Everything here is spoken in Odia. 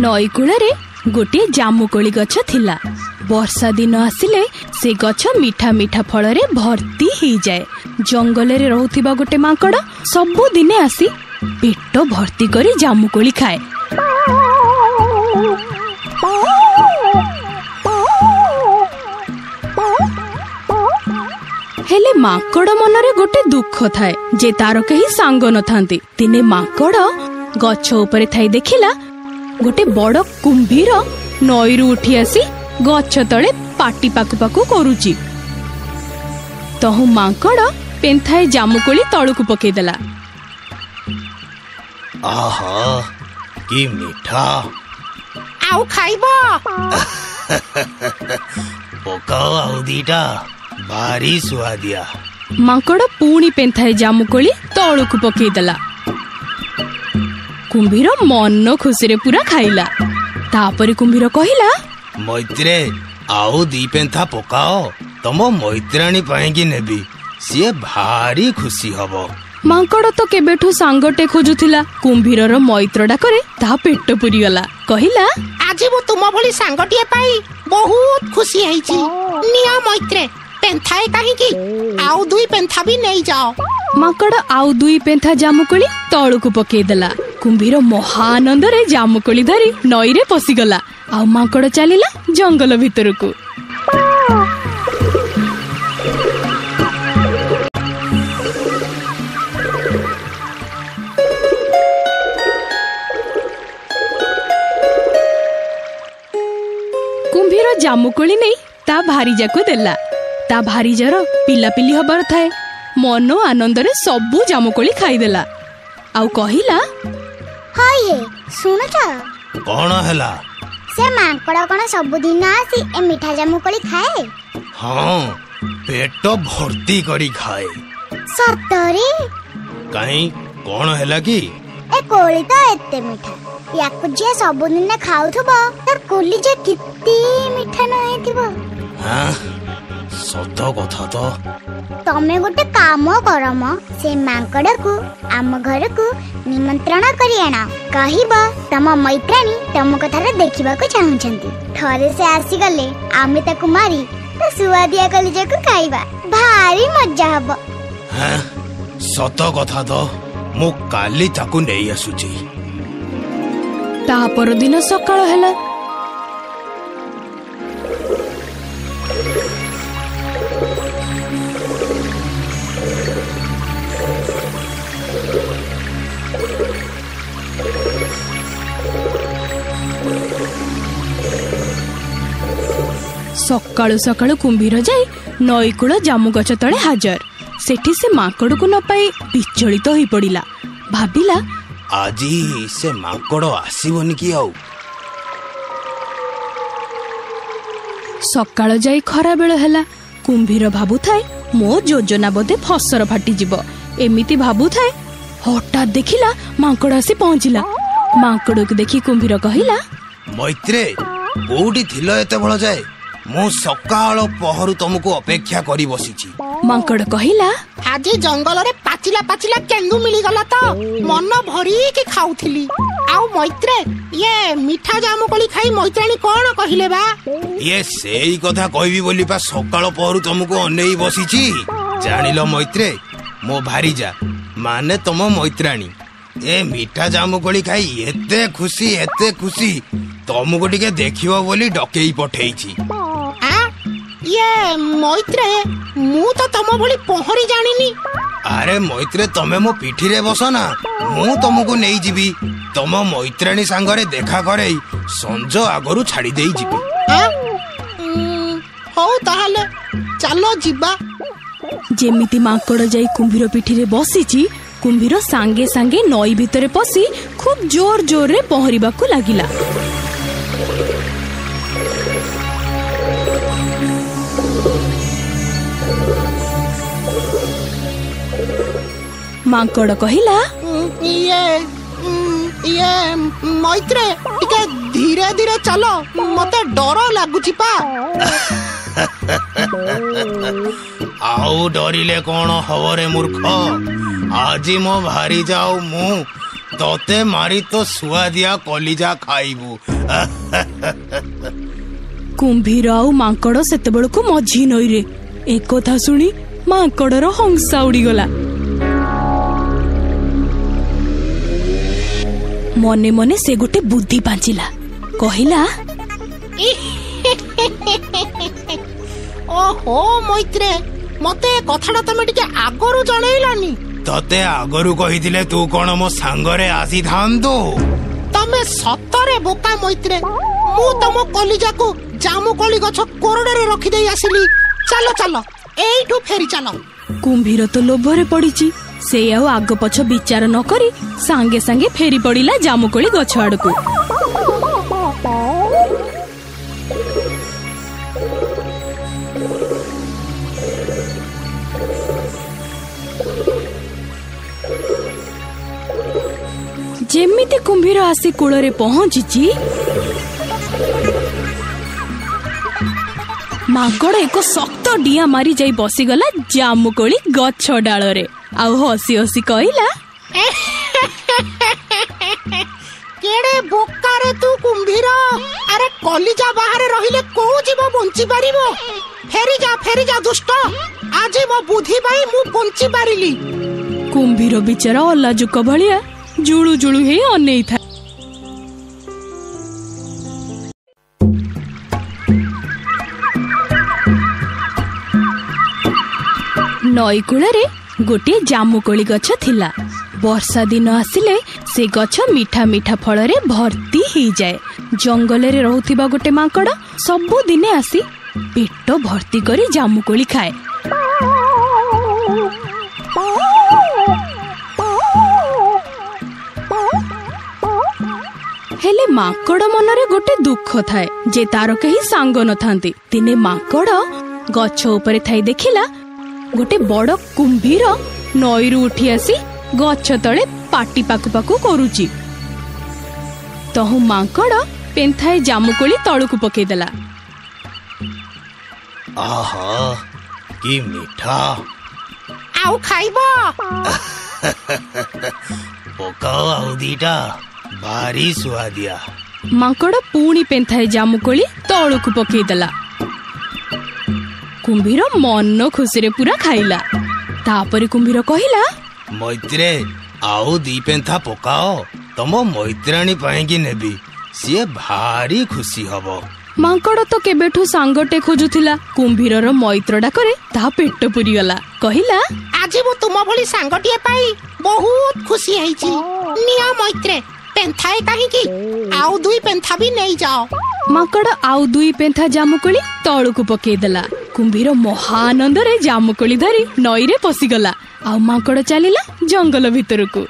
ନଈ କୂଳରେ ଗୋଟିଏ ଜାମୁକୋଳି ଗଛ ଥିଲା। ବର୍ଷା ଦିନ ଆସିଲେ ସେ ଗଛ ମିଠା ମିଠା ଫଳରେ ଭର୍ତ୍ତି ହେଇଯାଏ। ଜଙ୍ଗଲରେ ରହୁଥିବା ଗୋଟେ ମାଙ୍କଡ଼ ସବୁଦିନେ ଆସି ପେଟ ଭର୍ତ୍ତି କରି ଜାମୁକୋଳି ଖାଏ। ହେଲେ ମାଙ୍କଡ଼ ମନରେ ଗୋଟେ ଦୁଃଖ ଥାଏ ଯେ ତାର କେହି ସାଙ୍ଗ ନଥାନ୍ତି। ଦିନେ ମାଙ୍କଡ଼ ଗଛ ଉପରେ ଥାଇ ଦେଖିଲା, ଗୋଟେ ବଡ କୁମ୍ଭୀର ନଈରୁ ଉଠି ଆସି ଗଛ ତଳେ ପାଟି ପାକୁ ପାକୁ କରୁଛି। ତହୁଁ ମାଙ୍କଡ଼ ପେନ୍ଥାଏ ଜାମୁକୋଳି ତଳକୁ ପକେଇଦେଲା। ଆହା, କି ମିଠା! ଆଉ ଖାଇବ? ପକାଅ ଆଉ ଦିଟା, ଭାରି ସୁଆଦିଆ। ମାଙ୍କଡ଼ ପୁଣି ପେନ୍ଥାଏ ଜାମୁକୋଳି ତଳକୁ ପକେଇଦେଲା। କୁମ୍ଭୀର ମନ ଖୁସିରେ ପୁରା ଖାଇଲା। ତାପରେ କୁମ୍ଭୀର କହିଲା, ମୈତ୍ରେ, ଆଉ ଦି ପେନ୍ଥା ପକାଅ, ତମ ମୈତ୍ରାଣୀ ପାଇଁକି ନେବି, ସିଏ ଭାରି ଖୁସି ହବ। ମାଙ୍କଡ଼ ତ କେବେଠୁ ସାଙ୍ଗଟେ ଖୋଜୁଥିଲା। କୁମ୍ଭୀରର ମୈତ୍ର ଡାକରେ ତା ପେଟ ପୁରିଗଲା। କହିଲା, ଆଜି ମୁଁ ତୁମ ଭଳି ସାଙ୍ଗଟିଏ ପାଇ ବହୁତ ଖୁସି ହେଇଛି। ନିଅ ମୈତ୍ରେ, ପେନ୍ଥାଏ କାହିଁକି, ଆଉ ଦୁଇ ପେନ୍ଥା ବି ନେଇଯାଅ। ମାଙ୍କଡ଼ ଆଉ ଦୁଇ ପେନ୍ଥା ଜାମୁକୋଳି ତଳକୁ ପକେଇଦେଲା। କୁମ୍ଭୀର ମହାଆନନ୍ଦରେ ଜାମୁକୋଳି ଧରି ନଈରେ ପଶିଗଲା, ଆଉ ମାଙ୍କଡ଼ ଚାଲିଲା ଜଙ୍ଗଲ ଭିତରକୁ। କୁମ୍ଭୀର ଜାମୁକୋଳି ନେଇ ତା ଭାରିଜାକୁ ଦେଲା। ତା ଭାରିଜାର ପିଲାପିଲି ହବାର ଥାଏ। ମନ ଆନନ୍ଦରେ ସବୁ ଜାମୁକୋଳି ଖାଇଦେଲା ଆଉ କହିଲା, ହଇ ହେ, ଶୁଣୁଛ? କଣ ହେଲା? ସେ ମାଙ୍କଡ଼ କଣ ସବୁଦିନ ଆସି ଏ ମିଠା ଜାମୁକୋଳି ଖାଏ? ହଁ, ପେଟ ଭର୍ତ୍ତି କରି ଖାଏ। ସତରେ? କାହିଁ, କଣ ହେଲା କି? ଏ କୋଳି ତ ଏତେ ମିଠା, ୟାକୁ ଯିଏ ସବୁଦିନ ଖାଉଥିବ ତା କୋଲି ଯେ କେତେ ମିଠା ନ ହେଇଥିବ। ହାଁ, ସତ କଥା ତ। ତମେ ଗୋଟେ କାମ କର ମ, ସେ ମାଙ୍କଡ଼କୁ ଆମ ଘରକୁ ନିମନ୍ତ୍ରଣ କରି ଆଣ। କହିବ ତମ ମୈତ୍ରାଣୀ ତମକୁ ଥରେ ଦେଖିବାକୁ ଚାହୁଁଛନ୍ତି। ଥରେ ସେ ଆସିଗଲେ ଆମେ ତାକୁ ମାରି ତା ସୁଆଦିଆ କଲିଜାକୁ ଖାଇବା, ଭାରି ମଜା ହବ। ହାଁ, ସତ କଥା ତ। ମୁଁ କାଲି ତାକୁ ନେଇ ଆସୁଛି। ତା ପରଦିନ ସକାଳ ହେଲା। ସକାଳୁ ସକାଳୁ କୁମ୍ଭୀର ଯାଇ ନଈକୂଳ ଜାମୁ ଗଛ ତଳେ ହାଜର। ସେଠି ସେ ମାଙ୍କଡ଼କୁ ନ ପାଇ ବିଚଳିତ ହୋଇ ପଡ଼ିଲା। ଭାବିଲା, ଆଜି ସେ ମାଙ୍କଡ଼ ଆସିବନି କି ଆଉ? ସକାଳ ଯାଇ ଖରାବେଳ ହେଲା। କୁମ୍ଭୀର ଭାବୁଥାଏ, ମୋ ଯୋଜନା ବୋଧେ ଫସର ଫାଟିଯିବ। ଏମିତି ଭାବୁଥାଏ, ହଠାତ୍ ଦେଖିଲା ମାଙ୍କଡ଼ ଆସି ପହଞ୍ଚିଲା। ମାଙ୍କଡ଼କୁ ଦେଖି କୁମ୍ଭୀର କହିଲା, ମୈତ୍ରେ, କୋଉଠି ଥିଲ ଏତେବେଳ ଯାଏ? ମୁଁ ସକାଳ ପହରୁ ତମକୁ ଅପେକ୍ଷା କରି ବସିଛି। ମାଙ୍କଡ଼ କହିଲା, ଆଜି ଜଙ୍ଗଲରେ ପାଚିଲା ପାଚିଲା କେନ୍ଦୁ ମିଳିଗଲା ତ ମନ ଭରିକି ଖାଉଥିଲି। ଆଉ ମୈତ୍ରେ, ଇଏ ମିଠା ଜାମୁକୋଳି ଖାଇ ମୈତ୍ରାଣୀ କଣ କହିଲେ ବା? ଇଏ ସେଇ କଥା କହିବି ବୋଲି ପା ସକାଳ ପହରୁ ତମକୁ ଅନେଇ ବସିଛି। ଜାଣିଲ ମୈତ୍ରେ, ମୋ ଭାରିଜା ମାନେ ତମ ମୈତ୍ରାଣୀ ଏ ମିଠା ଜାମୁକୋଳି ଖାଇ ଏତେ ଖୁସି, ଏତେ ଖୁସି, ତମକୁ ଟିକେ ଦେଖିବ ବୋଲି ଡକେଇ ପଠେଇଛି। ଆ ଇଏ ମୈତ୍ରେ, ମୁଁ ତ ତମ ଭଳି ପହଁରି ଜାଣିନି। ଆରେ ମୈତ୍ରେ, ତମେ ମୋ ପିଠିରେ ବସ ନା, ମୁଁ ତମକୁ ନେଇଯିବି। ତମ ମୈତ୍ରାଣୀ ସାଙ୍ଗରେ ଦେଖା କରେଇ ସଞ୍ଜ ଆଗରୁ ଛାଡି ଦେଇ ଯିବି। ଆ? ହଉ ତାହେଲେ ଚାଲ ଯିବା। ଯେମିତି ମାଙ୍କଡ଼ ଯାଇ କୁମ୍ଭୀର ପିଠିରେ ବସିଛି, କୁମ୍ଭୀର ସାଙ୍ଗେ ସାଙ୍ଗେ ନଈ ଭିତରେ ପଶି ଖୁବ୍ ଜୋର ଜୋରରେ ପହଁରିବାକୁ ଲାଗିଲା। ମାଙ୍କଡ଼ କହିଲା, ଇଏ ଇଏ ମୈତ୍ରେ, ଟିକେ ଧୀରେ ଧୀରେ ଚାଲ, ମତେ ଡର ଲାଗୁଛି ପା। ଆଉ ଡରିଲେ କଣ ହବ ରେ ମୂର୍ଖ? ଆଜି ମୋ ଭାରିଜା ଆଉ ମୁଁ ତତେ ମାରି ତୋ ସୁଆଦିଆ କଲିଜା ଖାଇବୁ। କୁମ୍ଭୀର ଆଉ ମାଙ୍କଡ ସେତେବେଳକୁ ମଝି ନଈରେ। ଏକଥା ଶୁଣି ମାଙ୍କଡର ହଂସା ଉଡ଼ିଗଲା। ମନେ ମନେ ସେ ଗୋଟେ ବୁଦ୍ଧି ପାଞ୍ଚିଲା, କହିଲା, ଓହୋ ମୈତ୍ରେ, ମତେ ଏ କଥାଟା ତମେ ଟିକେ ଆଗରୁ ଜଣେଇଲନି। ତତେ ଆଗରୁ କହିଥିଲେ ତୁ କଣ ମୋ ସାଙ୍ଗରେ ଆସିଥାନ୍ତୁ? ତମେ ସତରେ ବୋକା ମୈତ୍ରେ। ମୁଁ ତମ କଲିଜାକୁ ଜାମୁକୋଳି ଗଛ କୋରଡରେ ରଖିଦେଇ ଆସିଲି। ଚାଲ ଚାଲ, ଏଇଠୁ ଫେରି ଚାଲ। କୁମ୍ଭୀର ତ ଲୋଭରେ ପଡିଛି, ସେ ଆଉ ଆଗ ପଛ ବିଚାର ନ କରି ସାଙ୍ଗେ ସାଙ୍ଗେ ଫେରି ପଡିଲା ଜାମୁକୋଳି ଗଛ ଆଡକୁ। ଯେମିତି କୁମ୍ଭୀର ଆସି କୂଳରେ ପହଞ୍ଚିଛି, ମାଙ୍କଡ ଏକ ଶକ୍ତ ଡିଆଁ ମାରି ଯାଇ ବସିଗଲା ଜାମୁକୋଳି ଗଛ ଡାଳରେ, ଆଉ ହସି ହସି କହିଲା, କେଡେ ବୋକାରେ ତୁ କୁମ୍ଭୀର! ଆରେ କଲିଜା ବାହାରେ ରହିଲେ କୋଉ ଜୀବ ବଞ୍ଚି ପାରିବ? ଫେରିଯା ଫେରିଯା ଦୁଷ୍ଟ, ଆଜି ମୋ ବୁଦ୍ଧି ପାଇଁ ମୁଁ ବଞ୍ଚି ପାରିଲି। କୁମ୍ଭୀର ବିଚାରା ଅଲାଜୁକ ଭଳିଆ ଜୁଳୁ ଜୁଳୁ ହେଇ ଅନେଇଥାଏ। ନଈ କୂଳରେ ଗୋଟିଏ ଜାମୁକୋଳି ଗଛ ଥିଲା। ବର୍ଷା ଦିନ ଆସିଲେ ସେ ଗଛ ମିଠା ମିଠା ଫଳରେ ଭର୍ତ୍ତି ହେଇଯାଏ। ଜଙ୍ଗଲରେ ରହୁଥିବା ଗୋଟେ ମାଙ୍କଡ଼ ସବୁଦିନେ ଆସି ପେଟ ଭର୍ତ୍ତି କରି ଜାମୁକୋଳି ଖାଏ। ହେଲେ ମାଙ୍କଡ଼ ମନରେ ଗୋଟେ ଦୁଃଖ ଥାଏ ଯେ ତାର କେହି ସାଙ୍ଗ ନଥାନ୍ତି। ଦିନେ ମାଙ୍କଡ଼ ଗଛ ଉପରେ ଥାଇ ଦେଖିଲା ଗୋଟେ ବଡ କୁମ୍ଭୀର ନଈରୁ ଉଠି ଆସି ଗଛ ତଳେ ପାଟି ପାକୁ ପାକୁ କରୁଛି। ତହୁଁ ମାଙ୍କଡ଼ ପେନ୍ଥାଏ ଜାମୁକୋଳି ତଳକୁ ପକେଇଦେଲା। ଆହା, କି ମିଠା! ଆଉ ଖାଇବ? ପକାଅ ଆଉ ଦିଟା, ଭାରି ସୁଆଦିଆ। ମାଙ୍କଡ଼ ପୁଣି ପେନ୍ଥାଏ ଜାମୁକୋଳି ତଳକୁ ପକେଇଦେଲା। କୁମ୍ଭୀର ମନ ଖୁସିରେ ପୁରା ଖାଇଲା। ତାପରେ କୁମ୍ଭୀର କହିଲା, ମୈତ୍ରେ, ଆଉ ଦି ପେନ୍ଥା ପକାଅ, ତମ ମୈତ୍ରାଣୀ ପାଇଁକି ନେବି, ସିଏ ଭାରି ଖୁସି ହବ। ମାଙ୍କଡ଼ ତ କେବେଠୁ ସାଙ୍ଗଟେ ଖୋଜୁଥିଲା। କୁମ୍ଭୀରର ମୈତ୍ର ଡାକରେ ତା ପେଟ ପୁରିଗଲା। କହିଲା, ଆଜି ମୁଁ ତୁମ ଭଳି ସାଙ୍ଗଟିଏ ପାଇ ବହୁତ ଖୁସି ହେଇଛି। ନିଅ ମୈତ୍ରେ, ପେନ୍ଥାଏ କାହିଁକି, ଆଉ ଦୁଇ ପେନ୍ଥା ବି ନେଇଯାଅ। ମାଙ୍କଡ଼ ଆଉ ଦୁଇ ପେନ୍ଥା ଜାମୁକୋଳି ତଳକୁ ପକେଇଦେଲା। କୁମ୍ଭୀର ମହାଆନନ୍ଦରେ ଜାମୁକୋଳି ଧରି ନଈରେ ପଶିଗଲା, ଆଉ ମାଙ୍କଡ଼ ଚାଲିଲା ଜଙ୍ଗଲ ଭିତରକୁ।